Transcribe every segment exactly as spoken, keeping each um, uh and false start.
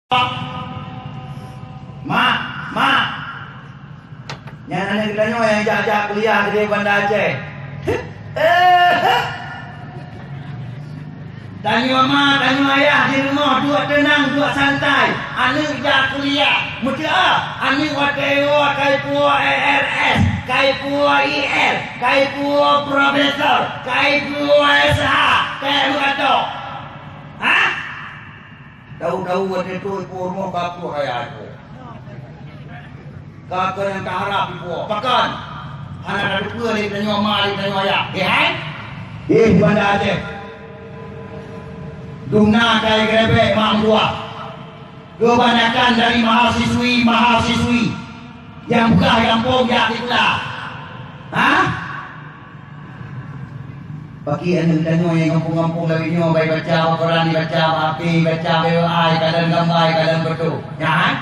Mak, mak. Nyan aneuk geutanyoe nyang jak-jak kuliah di Banda Aceh. Tanyoe ma, tanyoe ayah di rumoh duek teunang, duek santai. Aneuk jak kuliah. Meuteuk ah, aneuk watèe woe ka ipuwoe A R S, ka ipuwoe I R, ka ipuwoe profesor, ka ipuwoe S H, ka ipuwoe doktor. Hah? Tahu-tahu watèe tu ipuwoe rumoh ka ploh raya ipuwoe. Ka keuh nyang taharap ipuwoe. Pakon? Hana tateupeue lé tanyoe ma, lé tanyoe ayah. Eh, hai? Eh, di Banda Aceh. Dum na kai geurebek mak meutuah. Keubanyakan dari mahasiswi-mahasiswi nyang peugah gampông jak sikula. Hah? Pakri aneuk tanyoe nyang gampông-gampông lawét nyoe, bai baca bak koran, baca bak H P, baca bak W A, kalon gamba, kalon foto. Nyan,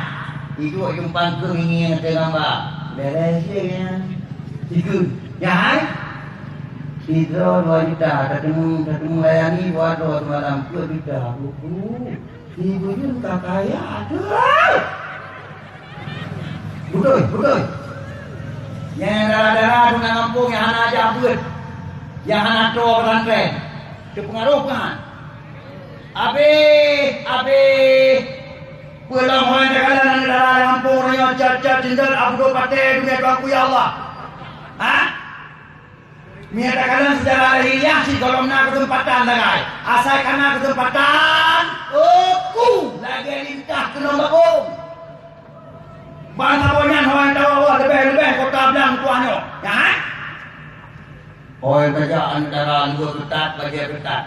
iduek jumpang keu ngieng ateueh gamba. Beres je nyan. Ikeu. Nyan. Sidroe dua juta, tateumé, tateumé layani dua droe seumalam, dua juta. Buku. Ibu nyan ka kaya, aduh. Beutôi, beutôi. Nyang dara-dara tu na gampông nyang hana jak beuet, nyang hana toe pesantren. Teupeungaroh kan? Abéh, abéh. Peulom hôi teukalon aneuk dara lam gampông uroe nyoe cot-cot cindon, abudôh patéh dunia tuanku, ya Allah. Hah? Meunyo takalon seujarah lahiriah, cit gohlom na keuseumpatan sagai. Asai ka na keuseumpatan, oku lagèe lintah keunong bakong. Ban saboh nyan hôi tawoe leubeh-leubeh kota Blang tuah nyoe. Nyan, hôi tajak aneuk dara luweue keutat, bajèe keutat.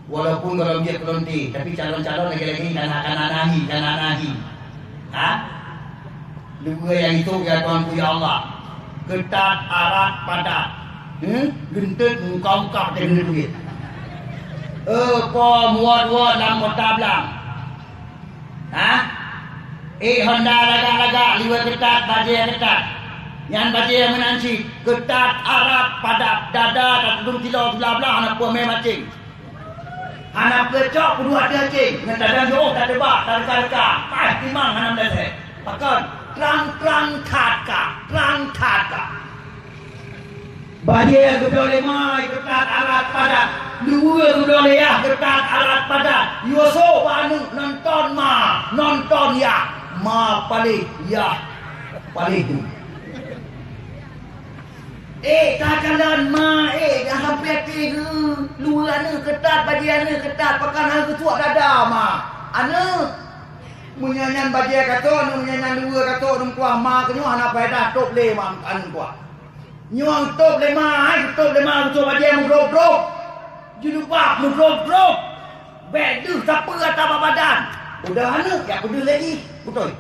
Walaupun gohlom jeuet keu lonte, tapi calon-calon lagèe-lagèe kana, kana nahi, kana nahi. Ha? Luweue nyang itu ya Tuhanku ya Allah. Keutat arat padat. Hmm? Geunteut mungkah-mungkah teuh geunteut duit. Eh, po muwot-wot lam kota Blang. Ha? Eh, honda lagak-lagak, luweue keutat, bajèe keutat. Nyan bajèe meunan cit, keutat arat padat, dada tatudong kilo siblah blah, hana peue mé maceng. Hana peucok peuduek ateueh ceng, ngon tadong jiôh tateubak, tareuka-reuka, paih timang hana meuleseh. Pakon? Trang-trang that ka, trang that ka. Bajèe geubloe lé ma, keutat arat padat. Luweue geubloe lé yah, keutat arat padat. Yue sôk bak aneuk, nonton ma, nonton yah. Ma paléh, yah paléh tu. Eh, takalon ma, eh, dah sampoe até geu. Luweue aneuk keutat, bajèe aneuk keutat, pakon hana geusuak dada ma. Aneuk, meunyo nyan bajèe ka trok, meunyo nyan luweue ka trok, neumeutuah ma keu nyoe hana paedah, tôb lé ma aneuk tuah. Nyoe tôb lé ma, hai, tôb lé ma, geusuak bajèe meugrôb-grôb. Jilbab meugrôb-grôb. Bèk deuh sapeue ata bak badan. Beudôh aneuk, jak peudeuh lé jih. Beutôi.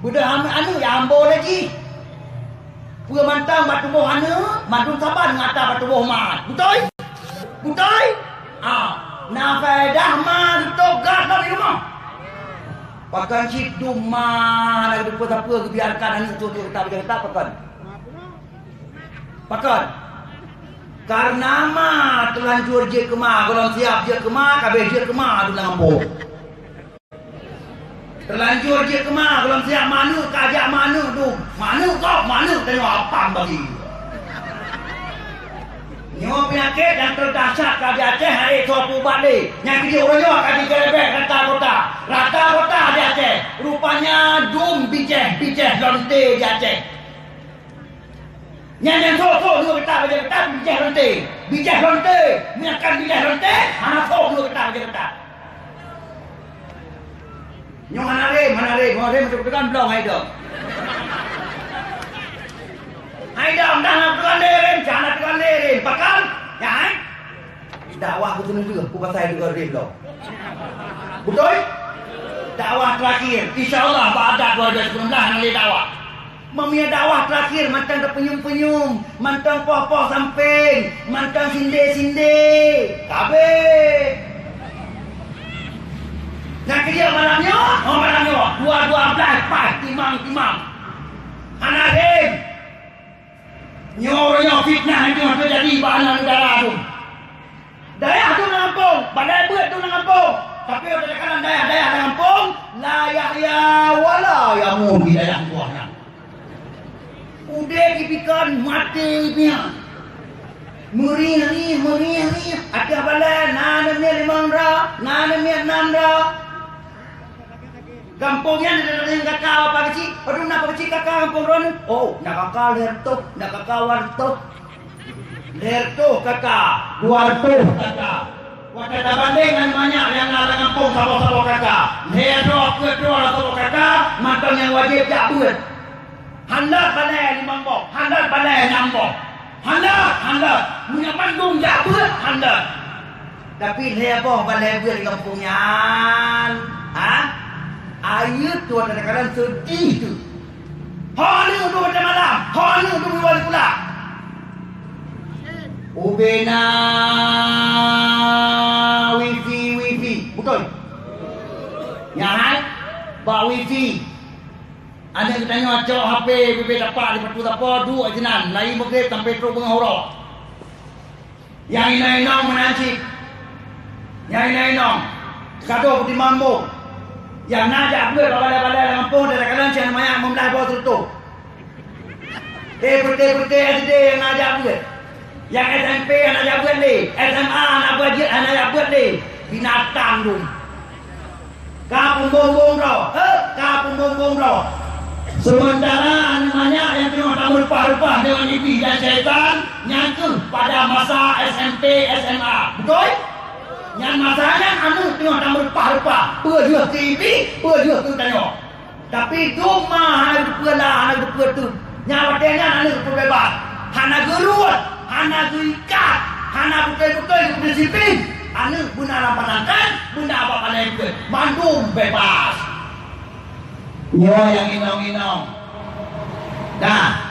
Beudôh ame-, aneuk, jak ambo lé jih. Peue mantong bak tuboh aneuk, mandum saban ngon ata bak tuboh ma. Beutôi? Beutôi? Ah, na faedah ma geutôb gat lom di rumoh. Pakon cit dum ma hana geuteupeue sapeue geubiarkan aneuk tu, tu, tak, tak, pakon? Pakon? Kareuna ma teulanjur jeuet keu ma, gohlom siap jeuet keu ma, ka abéh jeuet keu ma dum lam gampông. Teulanjur jeuet keu ma, gohlom siap ma aneuk, ka jak ma aneuk dum. Ma aneuk gob, ma aneuk tanyoe apam bagi. Nyoe peunyakét nyang teudahsyat ka di Aceh, hana ék soe peuubat lé. Nyang keujeuet uroe nyoe ka jigeulebek rata kota. Rata kota di Aceh. Rupanya dum bijéh-bijéh lonte di Aceh. Nyan nyang sôk-sôk dua keutat bajèe keutat, bijéh lonte. Bijéh lonte, meunyo kan bijéh lonte, hana sôk dua keutat bajèe keutat. Nyoe hana rem, hana rem, nyoe rem macam peuteukan blong hai dong. Hai dong, dah na peuteukan lé rem, cah na peuteukan lé rem. Pakon? Ya, hai? Dakwah keu seuneulheueh, keu pasai dua rem lom. Beutôi? Dakwah terakhir, insya Allah bak adat dua ribu sembilan belas hana lé dakwah. Meunyo dakwah terakhir mantong tapeunyum-peunyum, mantong poh-poh sampéng, mantong sindé-sindé, ka abéh. Nyang keujeuet malam nyoe, oh, malam nyoe, dua dua blaih paih timang-timang. Hana rem. Nyoe uroe nyoe fitnah nyoe teujadi bak aneuk dara tu. Dayah tu lam gampông, badai beuet tu lam gampông. Tapi, kadang-kadang dayah-dayah Na aneuk miet nan droe. Gampông nyan ada yang kaka apa kecil? Aduh, na apa kecil kaka gampông droe nyoe? Oh, na kaka lhèe reutôh, na kaka dua reutôh. Lhèe reutôh kaka, dua reutôh kaka. Watèe tabandéng ngon manyak nyang na lam gampông saboh-saboh kaka. Lhèe droe, peuet droe saboh kaka, mantong nyang wajéb jak beuet. Hana balèe limong boh, hana balèe nam boh. Hana, hana. Meunyoe mandum jak beuet, hana. Tapi lhèe boh balèe beuet di gampông nyan. Ha? Ayeue tuan dan kawan seudih tu. Ho aneuk tu macam malam, ho aneuk tu meuluwa sikula. Ubena wifi, wifi. Beutôi? Nyan hai? Bak wifi. Aneuk geutanyoe cok H P, bibé tapak di patu sapo, duek sinan, mulai meugréb sampai trok beungoh uroe. Nyang inong-inong meunan cit. Nyang inong-inong. Gadoh peutimang boh. Nyang na jak beuet bak balèe-balèe lam gampông, kadang-kadang cit manyak meublah boh sireutoh. Eh, peureute-peureute S D nyang na jak beuet. Nyang S M P hana jak beuet lé. S M A hana beuet, hana jak beuet lé. Binatang dum. Ka peumbong-bong droe, eh, ka peumbong-bong droe. Seumeuntara aneuk manyak nyang teungoh tameureupah-reupah deungon iblih dan syaitan, nyan keuh pada masa S M P, S M A. Beutôi? Nyan masa nyan aneuk teungoh tameureupah-reupah, peue lheueh keu iblih, peue lheueh keu tanyoe. Tapi dum ma hana geuteupeue la, hana geuteupeue teuk. Nyang watèe nyan aneuk peureubah. Hana geuruet, hana geuikat, hana beutôi-beutôi geudisiplin. Aneuk beuna lam pesantren, beuna bak balèe beuet. Mandum bebas. Nyoe nyang inong-inong. Nah,